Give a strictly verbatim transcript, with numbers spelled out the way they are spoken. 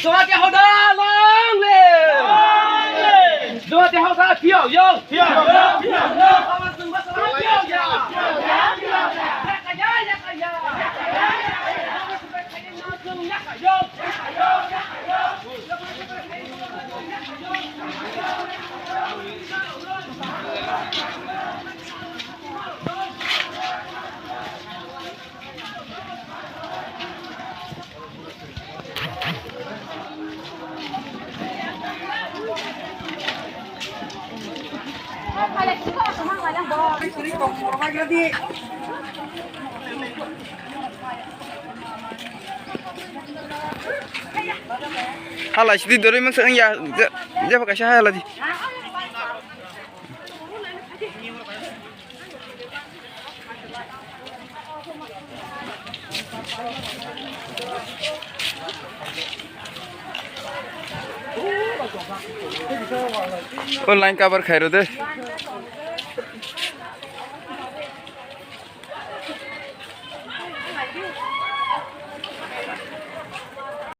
Jamatia hoda long live! Jamatia hoda phiao yo! Phiao yo! Phiao yo! Awas jumpa sama phiao ya! Phiao ya! Phiao ya! Yakaya, yakaya! Yakaya, yakaya! Halai sidi dori mangsa ya, jepha kaisa halai di. O line cover khairo de.